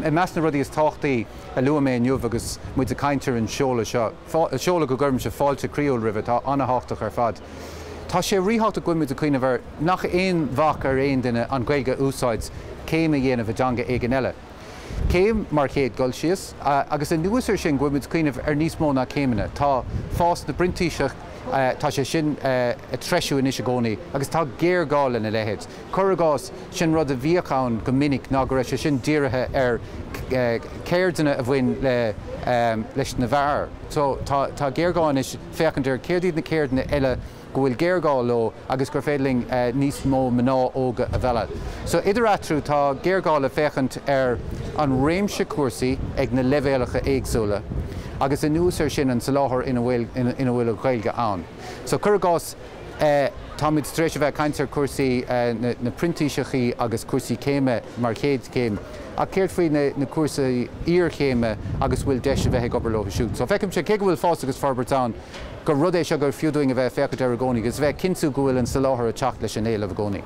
I measc na rudaí is tábhachtaí a luaigh mé inniu agus muid ag caint ar an seoladh seo, seoladh go gcuirimse fáilte croíúil roimhe, atá an-thábhachtach ar fad, tá sé ríthábhachtach go bhfuil muid ag cuimhneamh ar nach aon bhac ar aon duine an Ghaeilge a úsáid céim a dhéanamh i dteanga éigin eile. Céim mar chéad dul síos, agus anuas air sin go bhfuil muid ag cuimhneamh ar níos mó ná céimeanna. Tá fás na bprintíseach, tá sé sin ag treisiú anois i gcónaí agus tá géarghá lena leithéid. Cuir i gcás, sin rud a bhíodh ann go minic ná go raibh sé sin dírithe ar ceirdeanna a bhain le leis na bhfear. So tá tá géarghá anois féachaint ar céard iad na ceirdeanna eile go bhfuil géarghá leo agus gur féidir linn níos mó mná óga a mhealladh. So idir eatarthu tá géarghá le féachaint ar an réimse cúrsaí ag na leibhéalacha éagsúla agus anuas air sin an soláthar ina bhfuil ina bhfuil an Ghaeilge ann. So cuir i gcás, Táimid tar éis a bheith ag caint ar chúrsaí na printíseachtaí agus cúrsaí céime mar chéad chéim, ach céard faoi na cúrsaí iarchéime agus bhfuil deis a bheith ag obair leo siúd? So feicimse, cé go bhfuil fás agus forbairt ann, gur rud é seo gur fiú dúinn a bheith ag féachaint air i gcónaí agus a bheith ag cinntiú go bhfuil an soláthar ag teacht leis an éileamh i gcónaí.